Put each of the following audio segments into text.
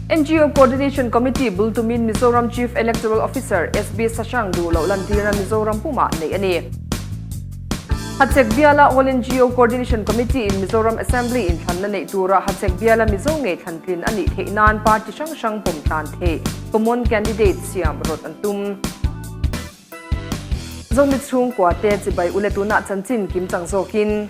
NGO Coordination Committee bul tumin Mizoram Chief Electoral Officer SB Sashang duh loh lantirna Mizoram pumah neih a ni. Hachhek biala All NGO Coordination Committee in Mizoram Assembly inthlanna neih tura Hachhek biala Mizo ngei thlantlin a nih theih nan party hrang hrang pawm tlan theih Common Candidate siam rawt an tum. Zomi chhungkua te chibai ule tunah chanchin kimchang zawkin.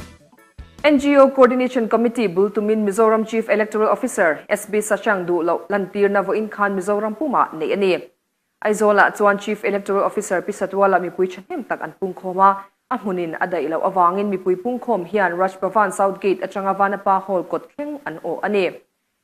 NGO Coordination Committee bul tumin Mizoram Chief Electoral Officer SB Sachang duh loh lantirna vawiin khan Mizoram pumah neih a ni. Aizawlah chuan Chief Electoral Officer Pi Satwala mipui thahnem tak an pungkhawm a, a hmunin a daih loh avangin mipui pungkhawm hian Raj Bhavan South Gate atanga Vanapa Hall kawt thleng an awh a ni.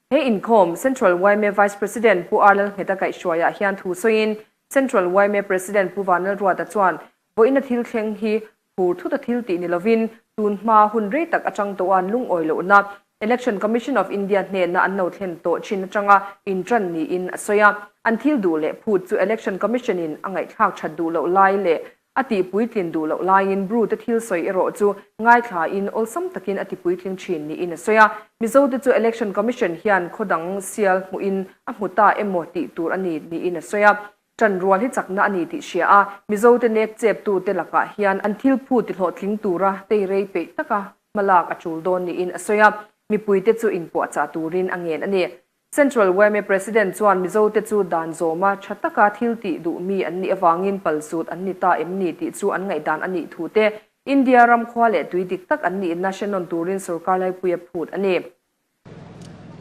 He inkhawm Central yma Vice President Pu R Lalngheta kaihhruaiah hian thu sawiin Central yma President Pu Vanlalruata chuan vawiina thil thleng hi Phur thuta thil tih ni lovin tun hma hun rei tak atang tawh an lungawi lohna Election Commission of India hnena an lo thlen tawh thin atanga intan niin a sawi a. An thil duh leh phut chu Election Commission in a ngaihthlak that duh loh lai leh a tih puitlin duh loh laiin Bru te thil sawi erawh chu ngaithla in awlsam takin a ti puitling thin niin a sawi a. Mizo te chu Election Commission hian khaw dang sial hmuhin a hmu ta emaw tih tur a ni niin a sawi a. Ṭan rual hi chakna a ni tih hria a, Mizote nek cheptute lakah hian an thil phu tihlawhtling tura tei rei peih taka hmalak a ṭul dawn niin a sawi a, mipuite chu inpuahchah turin a ngen a ni. Central yma President chuan Mizote chu dan zawma ṭha taka thil tih duh mi an nih avangin palzut an ni ta em ni tih chu an ngaihdan a nih thu te, India ram khua leh tui dik tak an nihna hre nawn turin sorkar laipuia phut a ni.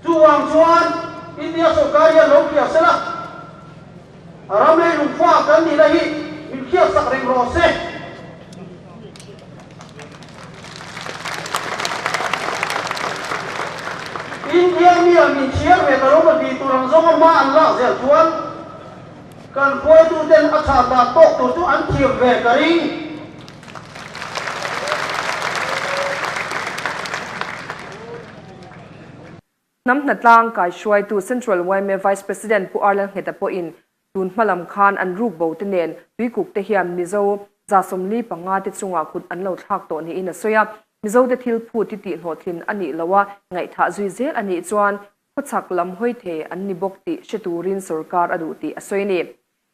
Chuvang chuan India sorkar hian lo hria se la, ram lei lungfa kan nihna hi min hriatsak reng rawh se. India mi ah min chhiar ve ta lo ma ti tur ang zawnga hma an lak zel chuan kan hruaituten a chhan dan tawk tur chu an thiam ve ka ring. Hnam hnatlang kaihruaitu Central yma Vice President Pu Arlal Ngheta pawhin tun hma lam khan an ruk bo te nen tuikuk te hian Mizo 75 te chungah kut an lo thlak tawh niin a sawi a. Mizo te thil phut hi tihhlawhtlin a nih loh a, ngaihthah zui zel a nih chuan khawchhak lam hawi thei an ni bawk tih hre turin sorkar a duh tih a sawi a ni.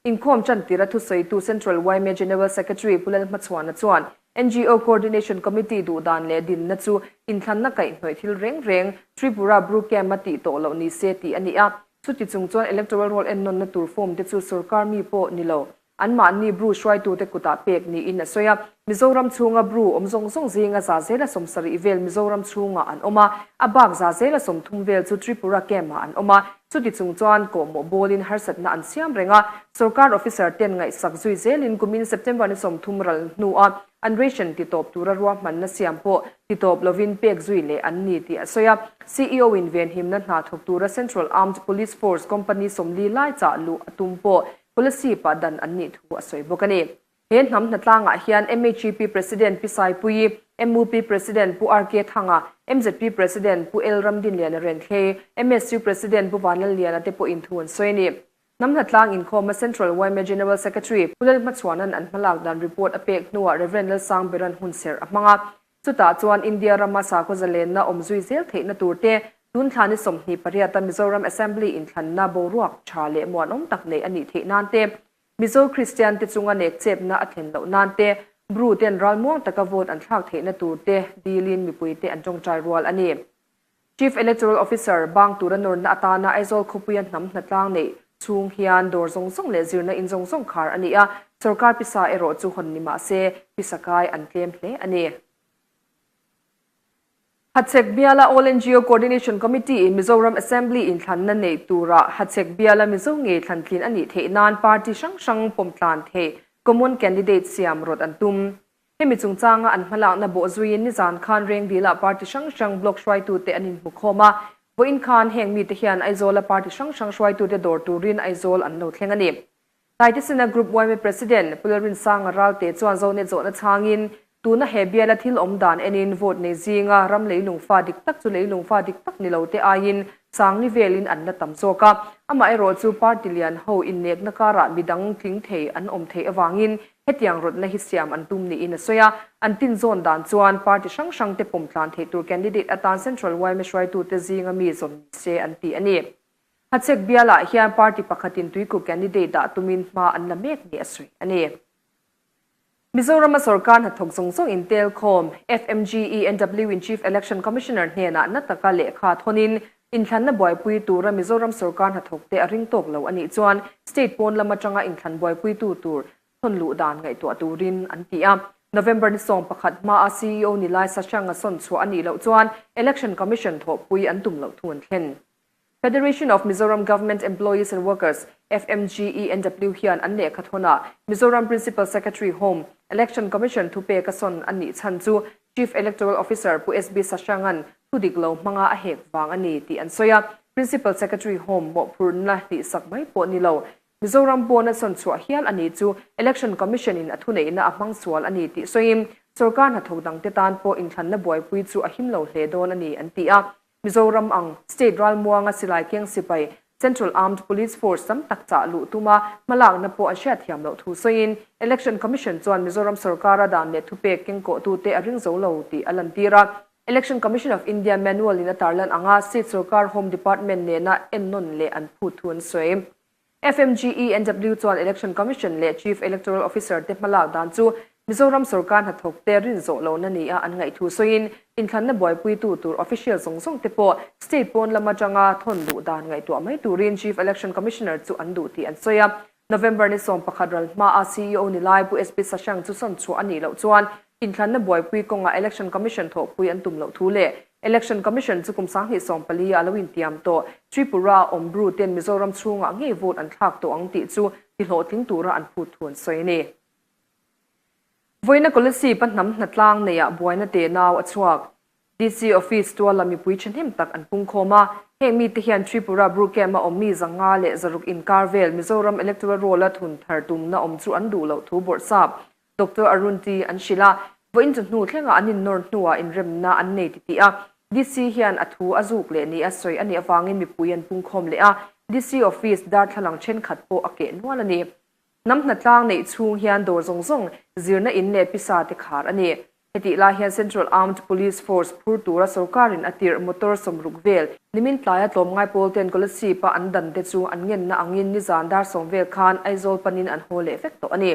Inkhawm chantir a thusawitu Central yma General Secretary Pu Lalhmachhuana chuan NGO Coordination Committee duhdan leh dinna chu inthlanna kaihhnawih thil reng reng Tripura Bru Camp a tih tawh loh ni se tih a ni a. Chuti chung chuan Electoral Roll ennawnna tur form te chu sorkar mi pawh ni lo anmahni Bru hruaitute kutah pek niin a sawi a. Mizoram chhunga Bru awm zawng zawng zinga 70% vel Mizoram chhungah an awm a, a bak 30% vel chu Tripura Camp-ah an awm a. Chuti chung chuan kawhmawh bawlin harsatna an siam reng a, sorkar officer ten ngaihsak zui zelin kumin September ni 30 ral hnua an ration titawp tura ruahmanna siam pawh titawp lovin pek zui leh an ni tih a sawi a. CEO in venhimna hna thawk tura Central Armed Police Force company 40 lai chah luh a tum pawh policy pah dan an nih thu a sawi bawk a ni. He hnam hnatlangah hian MHEP President Pi Saipuii, MUP President Pu RK Thanga, MZP President Pu L Ramdinliana Renthlei, MSU President Pu Vanlalliana te pawhin thu an sawi a ni. Hnam hnatlang inkhawma Central yma General Secretary Pu Lalhmachhuana'n an hmalak dan report a pek hnuah Rev Lalsangberan hunserh a hmang a. Chutah chuan India rama sakhaw zalenna awm zui zel theihna tur te, tun thla ni 28 a Mizoram Assembly inthlanna boruak tha leh muanawm tak neih a nih theih nan te, Mizo Kristian te chunga nek chepna a thlen loh nan te, Bru ten ralmuang taka vote an thlak theihna tur te dilin mipui te an tawngtai rual a ni. Chief Electoral Officer bang tura nawrna atana Aizawl khawpuia hnam hnatlang neih chhung hian dawr zawng zawng leh zirna in zawng zawng khar a ni a, sorkar pisa erawh chu hawn ni mah se pisa kai an tlem hle a ni. Hachhek biala All NGO Coordination Committee in Mizoram Assembly inthlanna neih turah Hachhek biala Mizo ngei thlantlin a nih theih nan party hrang hrang pawmtlan theih Common Candidate siam rawt an tum. Hemi chungchanga an hmalakna bawh zuiin nizan khan Rengdil-ah party hrang hrang block hruaitute an inhmukhawm a, vawiin khan heng mite hian Aizawla party hrang hrang hruaitute dawr turin Aizawl an lo thleng a ni. Taitisena Group yma President Pu Lalrinsanga Ralte chuan Zonet zawhna chhangin, Tuna he biala thil awm dan enin vote nei zinga ram leilungfa dik tak chu leilungfa dik tak ni lo te aiin sangni velin an la tam zawk a. Amaherawh chu party lian ho innekna karah midang tling thei an awm theih avangin hetiang rawtna hi siam an tum niin a sawi a. An tinzawn dan chuan party hrang hrang te pawm tlan theih tur candidate atan Central yma hruaitute zinga mi zawn ni se an ti a ni. Hachhek bialah hian party pakhatin Tuikuk candidate dah tumin hma an la mek ni a sawi a ni. Mizorama sorkar hnathawk zawng zawng intelkhawm, FMGENW in Chief Election Commissioner hnenah na taka lehkha thawnin inthlanna buaipui tura Mizoram sorkar hnathawkte a ring tawk lo a nih chuan state pawn lam atanga inthlan buaipuitu tur thawn luh dan ngaihtuah turin an ti a. November ni 11 hmaa CEO ni lai Sashank-a sawn chhuah a nih loh chuan Election Commission thawhpui an tum loh thu an thlen. Federation of Mizoram Government Employees and Workers, FMGENW, hian an lehkha thawnah Mizoram Principal Secretary Home, Election Commission thupek a sawn a nih chhan chu Chief Electoral Officer Pu SB Sashanga'n thu dik lo hmanga a hek vang a ni tih an sawi a. Principal Secretary Home mawhphurhna hlihsak mai pawh ni lo, Mizoram pawn a sawn chhuah hial a nih chu Election Commission in a thuneihna a hmang sual a ni tih sawiin sorkar hnathawk dangte tan pawh inthlanna buaipui chu a him lo hle dawn a ni an ti a. Mizoram ang state ralmuanga silai keng sipai Central Armed Police Force tam tak chah luh tuma hmalakna pawh an hriatthiam loh thu sawiin Election Commission chuan Mizoram sorkara dan leh thupek kengkawhtute a ring zo lo tih a lantir a. Election Commission of India manual in a tarlan anga state sorkar Home Department nena ennawn leh an phut thu an sawi. FMGENW chuan Election Commission leh Chief Electoral Officer te hmalak dan chu Mizoram sorkar hnathawk te rin zawh lohna nia an ngaih thu sawiin inthlanna buaipuitu tur official zawng zawng te pawh state pawn lam atanga thawn luh dan ngaihtuah mai turin Chief Election Commissioner chu an duh tih an sawi a. November ni 11 ral hmaa CEO ni lai Pu SP Sashank chu sawn chhuah a nih loh chuan Inthlanna buaipui kawngah Election Commission thawhpui an tum loh thu leh Election Commission chu kum 2014 ah a lo intiam tawh. Tripura a awm Bru ten Mizoram chhungah ngei vote an thlak tawh ang tih chu tihlawhtling tura an phut thu an sawi a ni. Vawiina Kolasib a hnam hnatlang neiah buaina tenau a chhuak. DC Office tuala mipui thahnem tak an pungkhawm a, heng mite hian Tripura Bru Camp a awm mi 506 inkar vel Mizoram Electoral Roll-a thun thar tumna awm chu an duh loh thu bawrhsap Doctor Arun T an hrilh a, vawiin chu hnu thlenga an innawr hnuah inremna an nei titih a, DC hian a thu a zuk leh ni a sawi a nih avangin mipui an pungkhawm leh a, DC office darthlalang thenkhat pawh a keh nual a ni. Hnam hnatlang neih chhung hian dawr zawng zawng zirna in leh pisa te khar a ni. Hetih lai hian Central Armed Police Force phur tura sorkarin a tirh motor 60 vel nimin tlaia tlawmngai pawl ten Kolasib-a an dan te chu an ngenna angin nizan dar 10 vel khan Aizawl panin an haw leh vek tawh a ni.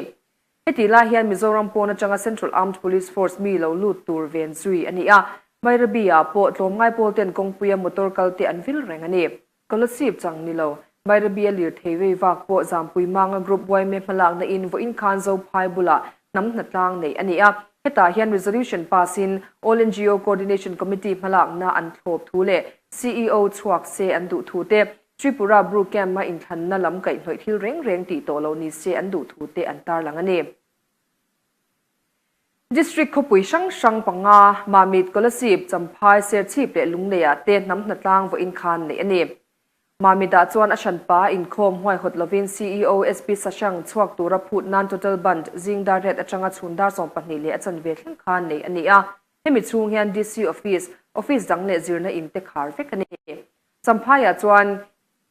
Hetih lai hian Mizoram pawn atanga Central Armed Police Force mi lo lut tur ven zui a ni a, Bairabi-ah pawh tlawmngai pawl ten kawngpuia motor kal te an vil reng a ni. Kolasib chang ni lo, Bairabi-a lirthei vei vak pawh Zampui Manga Group yma hmalakna in vawiin khan Zophai bulah hnam hnatlang neih a ni a, hetah hian resolution pass in All NGO Coordination Committee hmalakna an thlawp thu leh CEO chhuak se an duh thu te Tripura Bru Camp-a inthlanna lam kaihhnawih thil reng reng tih tawh lo ni se an duh thu te an tarlang a ni. District khawpui hrang hrang panga, Mamit, Kolasib, Champhai, Serchhip leh Lungleiah te hnam hnatlang vawiin khan neih a ni. Mamit-ah chuan a hranpa inkhawm huaihawt lovin CEO SP Sashank chhuak tura phut nan total bandh zing dar riat atanga chhun dar 12 leh a chanve thleng khan neih a ni a. Hemi chhung hian DC Office, Office dang leh zirna in te khar vek a ni. Champhaiah chuan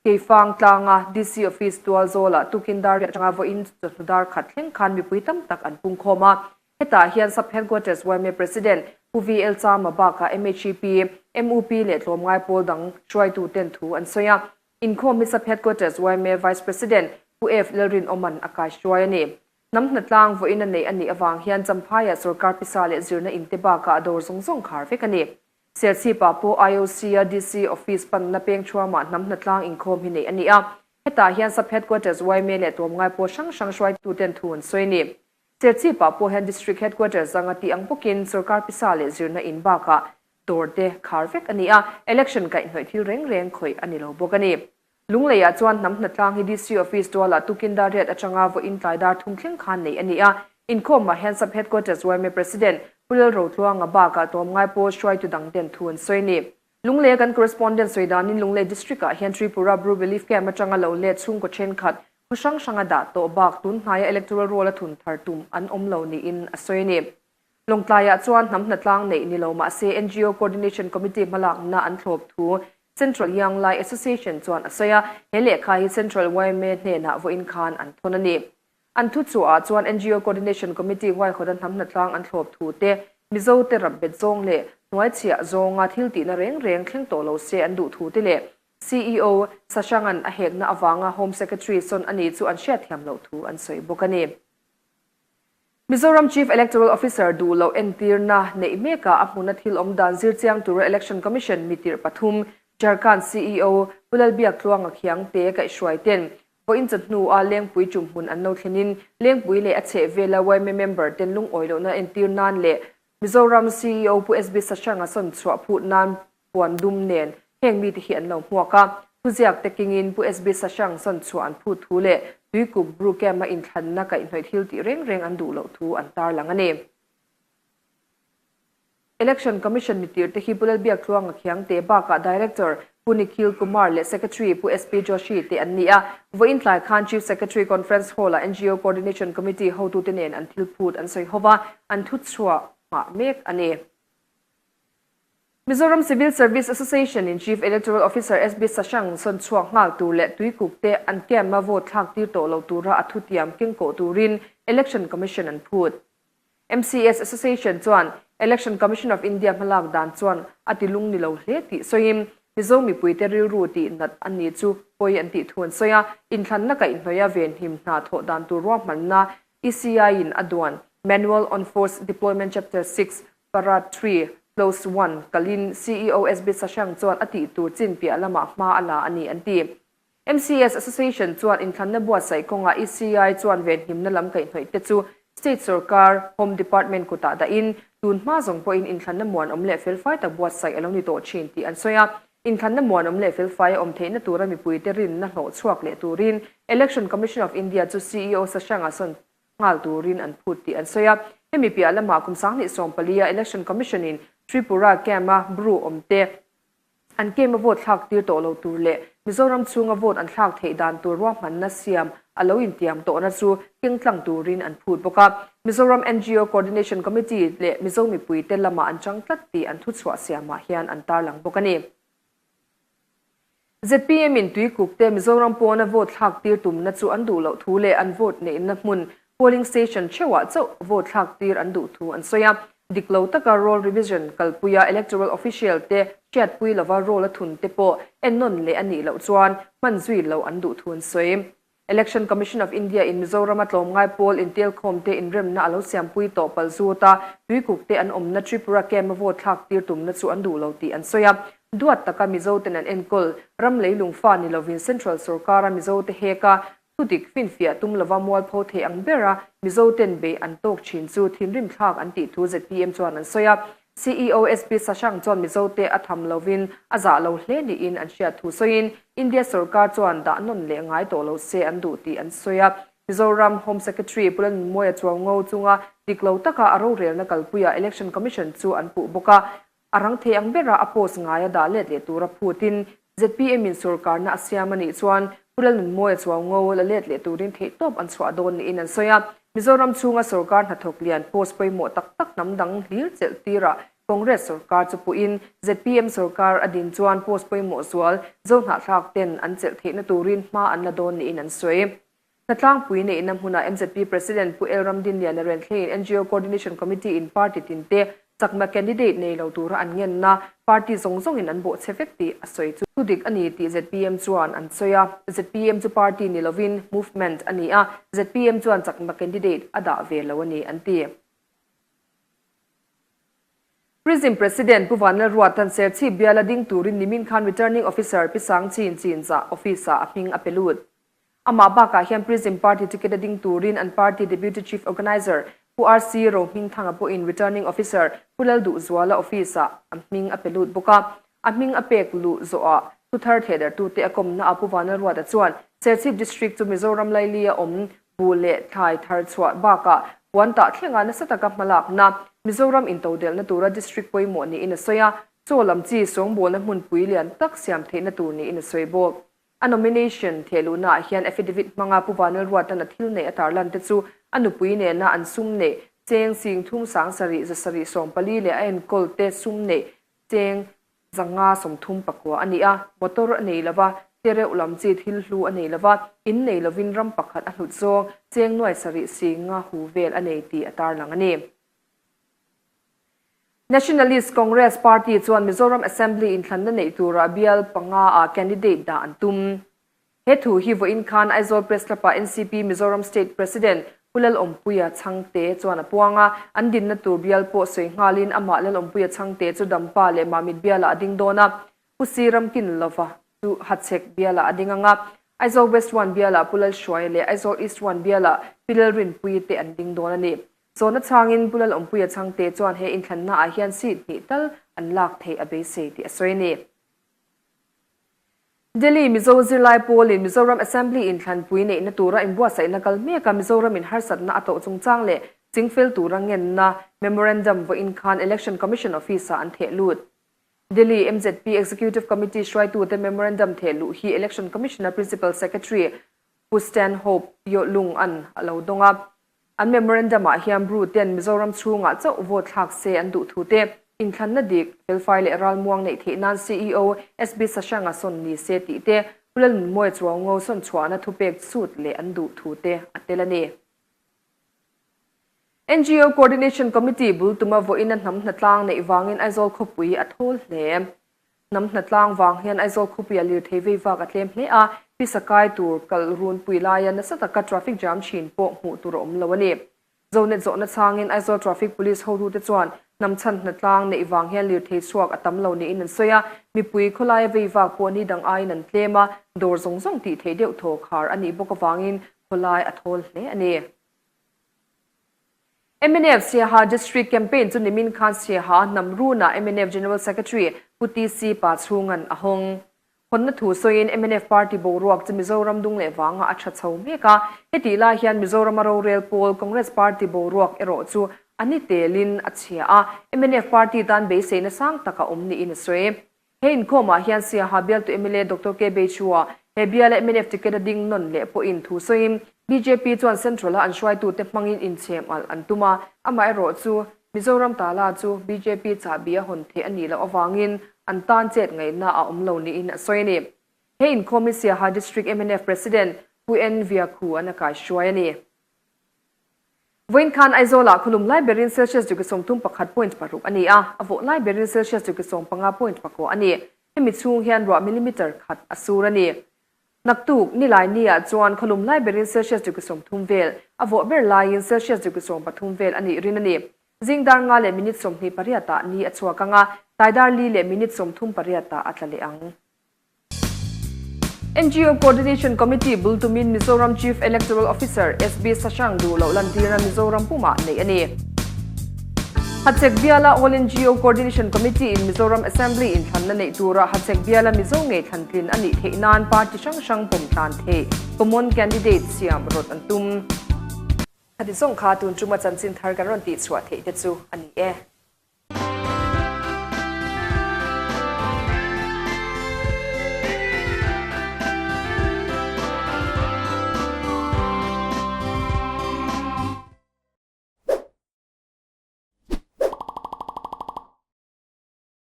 Keifang tlanga DC Office tual zawlah tukin dar riat atanga vawiin chawhnu dar khat thleng khan mipui tam tak an pungkhawm a. Hetah hian Sub Headquarters yma President Pu VL Chama bakah MHEP, MUP leh tlawmngai pawl dang hruaitu ten thu an sawi a. Inkhawm hi Sub Headquarters yma Vice President Pu F Lalrinawman a kaihruai a ni. Hnam hnatlang vawiin a neih a nih avang hian Champhaiah sorkar pisa leh zirna in te bakah dawr zawng zawng khar vek a ni. Serchhip-ah pawh IOC-a DC Office panna peng thuamah hnam hnatlang inkhawm hi neih a ni a. Hetah hian Sub Headquarters yma leh tlawmngai pawl hrang hrang hruaituten thu an sawi a ni. Serchhip-ah pawh hian District Headquarters anga tih ang bawkin sorkar pisa leh zirna in bakah dawr te khar vek a ni a, election kaihhnawih thil reng reng khawih a ni lo bawk a ni. Lungleiah chuan hnam hnatlang hi DC Office tualah tukin dar riat atanga vawiin tlai dar thum thleng khan neih a ni a. Inkhawmah hian Sub Headquarters yma President Pu Lalrotluanga bakah tlawmngai pawl hruaitu dang ten thu an sawi a ni. Lungleia kan correspondent sawi danin Lunglei District-ah hian Tripura Bru Relief Camp atanga lo let chhungkaw thenkhat khaw hrang hranga dah tawh bak tun hnaia electoral roll a thun thar tum an awm lo niin a sawi a ni. Lawngtlaiah chuan hnam hnatlang neih ni lo mahse NGO Coordination Committee hmalakna an thlawp thu Central Young Lai Association chuan a sawi a, he lehkha hi Central yma hnenah vawiin khan an thawn a ni. An thu chhuahah chuan NGO Coordination Committee huaihawta hnam hnatlang an thlawp thu te, Mizo te rap bet zawng leh hnuaichhiah zawnga thil tihna reng reng thleng tawh lo se an duh thu te leh. CEO Sashangan a hekna avanga Home Secretary sawn a ni chu an hriatthiam loh thu an sawi bawk a ni. Mizoram Chief Electoral Officer duh loh entirna neih mekah a hmuna thil awm dan zir chiang tura Election Commission mitirh pathum Jharkhand CEO Pu Lalbiaktluanga Khiangte kaihhruai ten vawiin chawhnu-a Lengpui tumhmun an lo thlenin Lengpui leh a chhehvela yma member ten lungawi lohna entir nan leh Mizoram CEO Pu SB Sashranga sawn chhuah phut nan puan dum nen heng mite hi an lo hmuak a. Thuziak te kingin Pu SB Sashrang sawn chhuah an phut thu leh Tuikuk Bru Camp-a inthlanna kaihhnawih thil tih reng reng an duh loh thu an tarlang a ni. Election Commission mitir te hi Pu Lalbiaktluanga Khiangte bakah Director Pu Nikhil Kumar leh Secretary Pu SP Joshi te an ni a. Vawiin tlai khan Chief Secretary Conference Hall-ah ngo Coordination Committee hotute nen an thil phut an sawi ho va, an thuchhuah nghah mek a ni. Mizoram Civil Service Association in Chief Electoral Officer SB Sashank sawn chhuak nghal tur leh tuikuk te an camp-a vote thlak tir tawh lo tura a thutiam kengkawh turin Election Commission an phut. MCS Association chuan Election Commission of India hmalak dan chuan a ti lung ni lo hle tih sawiin Mizo mipuite rilru tih nat a ni chu pawi an tih thu an sawi a, inthlanna kaihhnawih a venhim hna thawh dan tur ruahmanna ECI in a duan Manual on Force Deployment Chapter 6, Para 3, Clause 1 kalin CEO SB Sashank chuan a tih tur chin piah lamah hma a la a ni an ti. MCS Association chuan inthlanna buatsaih kawngah ECI chuan venhimna lam kaihhnawih te chu State sorkar Home Department kutah dahin tun hma zawng pawhin inthlanna muanawm leh felfai tak buatsaih a lo ni tawh thin tih an sawi a. Inthlanna muanawm leh felfai a awm theihna tura mipuite rinna hlawh chhuak leh turin Election Commission of India chu CEO Sashank-a sawn nghal turin an phut tih an sawi a. Hemi piah lamah kum 2014-a Election Commission-in Tripura camp-a Bru awmte An game a vote thlak tir tawh lo tur leh Mizoram chhunga vote an thlak theih dan tur ruahmanna siam a lo intiam tawhna chu keng tlang turin an phut bawk a. Mizoram ngo Coordination Committee leh Mizo mipuite lamah an chang tlat tih an thuchhuah siamah hian an tarlang bawk a ni. Zpm in Tuikuk te Mizoram pawna vote thlak tir tumna chu an duh loh thu leh an vote neihna hmun Polling station theuhah chauh vote thlak tir an duh thu an sawi a. Dik lo taka roll revision kalpuia electoral official te hriatpui lova roll a thun te pawh ennawn leh a nih loh chuan hman zui lo an duh thu an sawi. Election Commission of India in Mizorama tlawmngai pawl intelkhawm te inremna a lo siampui tawh palh zut a, tuikuk te an awmna Tripura camp a vote thlak tir tumna chu an duh lo tih an sawi a. Duat taka Mizo ten an enkawl ram leilung fa ni lovin Central sorkara Mizo te hek a Thudik finfiah tum lova mualpho thei ang bera Mizo ten bei an tawk thin chu thinrim thlak an tih thu zpm chuan an sawi a. CEO SP Sashank chuan Mizo te a tham lovin a zah lo hle niin an hriat thu sawiin India sorkar chuan dah nawn leh ngai tawh lo se an duh tih an sawi a. Mizoram Home Secretary Pu Lalnunmawia Chuaungo chunga dik lo taka a rorelna kalpuiah Election Commission chu an puh bawk a. A rang thei ang bera a post ngaia dah let leh tura phutin zpm in sorkarna a siam a nih chuan Pu Lalnunmawia Chuaungo la let leh turin theihtawp an chhuah dawn niin an sawi a. Mizoram chhunga sorkar hnathawk lian post pawimawh tak tak hnam dang hlir chelh tirah Congress sorkar chu puhin zpm sorkar a din chuan post pawimawh zual Zohnahthlak ten an chelh theihna turin hma an la dawn niin an sawi. Hnatlangpui neihna hmunah mzp President Pu El Ramdinliana Renthlei-in ngo Coordination Committee in party tinte chakna candidate nei lo tura an ngenna party zawng zawngin an bawhchhe vek tih a sawi chu thudik a ni tih zpm chuan an sawi a. Zpm chu party ni lovin movement a ni a, zpm chuan chakna candidate a dah ve lo a ni an ti. Prism President Pu Vanlalruata'n Serchhip biala ding turin nimin khan Returning Officer Pi Sangchin Chinzah office-ah a hming a pe lut. Amah bakah hian Prism Party ticket a ding turin an party Deputy Chief Organiser Pu RC Rohmingthanga pawhin Returning Officer Pu Lalduhzuala office-ah a hming a pe lut bawk a. A hming a pek luh zawhah thuthar thehdarhtute a kawmna a Pu Vanlalruata chuan Serchhip District chu Mizoram Laili a awm buh leh thlai thar chhuah bakah puan tah thlenga nasa taka hmalakna Mizoram intodelhna tura district pawimawh niin a sawi a, chaw lam chi sawngbawlna hmunpui lian tak siam theihna tur niin a sawi bawk. A nomination thehluhnaah hian affidavit hmanga Pu Vanlalruata'n a thil neih a tarlan te chu a nupui nena an sum neih cheng 30 7 740 leh a enkawl te sum neih cheng 539 a ni a, motor a nei lova, te reuh lam chi thil hlu a nei lova, in nei lovin ram pakhat a hlut zawng cheng nuai sarih singa hu vel a nei tih a tarlang a ni. Nationalist Congress Party chuan Mizoram Assembly inthlanna neih turah bial panga ah candidate dah an tum. He thu hi vawiin khan Aizawl Press Club ah NCP Mizoram State President Pu Lalawmpuia Chhangte chuan a puang a, an dinna tur bial pawh sawi nghalin amah Lalawmpuia Chhangte chu Dampa leh Mamit bialah a ding dawn a, Pu Si Ramkinlova chu Hachhek bialah a ding ang a, Aizawl West One bialah Pu Lalhruaia leh Aizawl East One bialah Pi Lalrinpuii te an ding dawn a ni. Zawhna chhangin Pu Lalawmpuia Chhangte chuan he inthlannaah hian seat hnih tal an lak theih a beisei tih a sawi a ni. Delhi Mizo zirlai pawlin Mizoram Assembly inthlanpui neihna tura inbuatsaihna kal meka Mizoramin harsatna a tawh chungchang leh chingfel tura ngenna memorandum vawiin khan Election Commission Office-ah an theh lut. Delhi MZP Executive Committee hruaitute memorandum theh luh hi Election Commissioner Principal Secretary Pu Stanhope Yohlung an a lo dawng a. An memorandum ah hian Bru ten Mizoram chhungah chauh vote thlak se an duh thu te, inthlanna dik, felfai leh ralmuang neih theih nan ceo SB Sashanga sawn ni se tih te, Pu Lalnunmawia Chuaungo sawn chhuahna thupek sut leh an duh thu te a tel a ni. NGO Coordination Committee bul tuma vawiina hnam hnatlang neih vangin Aizawl khawpui a thawl hle. Hnam hnatlang vang hian Aizawl khawpuia lirthei vei vak a tlem hle a, pisa kai tur kal runpui laia nasa taka traffic jam thin pawh hmuh tur a awm lo a ni. Zonet zawhna changin Aizawl Traffic Police hotute chuan hnam chhan hnatlang neih vang hian lirthei chhuak a tam lo niin an sawi a, mipui khawlaia vei vak pawh ni dang aiin an tlem a, dawr zawng zawng tih theih deuh thaw khar a nih bawk avangin khawlai a thawl hle a ni. Mnf Siaha District Campaign chu nimin khan Siaha hnam runah mnf General Secretary Pu TC Pachhunga'n a hawng. Hawnna thu sawiin mnf party boruak chu Mizoram dung leh vangah a tha chho mek a, hetih lai hian Mizorama rorel pawl Congress party boruak erawh chu a ni telin a chhia a, mnf party tan beiseina sang tak a awm niin a sawi. He inkhawmah hian Siaha bialtu mla Doctor K Beichua, he biala mnf ticket a ding nawn leh pawhin thu sawiin, bjp chuan Central-a an hruaitute hmangin inchhem alh an tum a, amaherawh chu Mizoram tala chu bjp chahbi a hawn theih a nih loh avangin an tan chet ngaihna a awm lo niin a sawi a ni. He inkhawm hi Siaha District mnf President Pu N Viakhu an a kaihruai a ni. Vawiin khan Aizawlah khawlum lai berin Celsius degree 31.6 a ni a, a vawh lai berin Celsius degree 15.9 a ni. Hemi chhung hian ruah millimeter khat a sur a ni. Naktuk, nilai niah chuan khawlum lai berin Celsius degree 30 vel, a vawh ber laiin Celsius degree 13 vel a nih rin a ni. Zing dar nga leh minute 28 ah ni a chhuak ang a, tlai dar li leh minute 38 ah a tla leh ang. NGO Coordination Committee bul tumin Mizoram Chief Electoral Officer SB Sashang duh loh lantirna Mizoram pumah neih a ni. Hachhek biala All NGO Coordination Committee in Mizoram Assembly inthlanna neih tura Hachhek biala Mizo ngei thlantlin a nih theih nan party hrang hrang pawm tlan theih Common Candidate siam rawt an tum. Khati zawng kha tun tuma chanchin thar kan rawn tihchhuah theih te chu a ni e.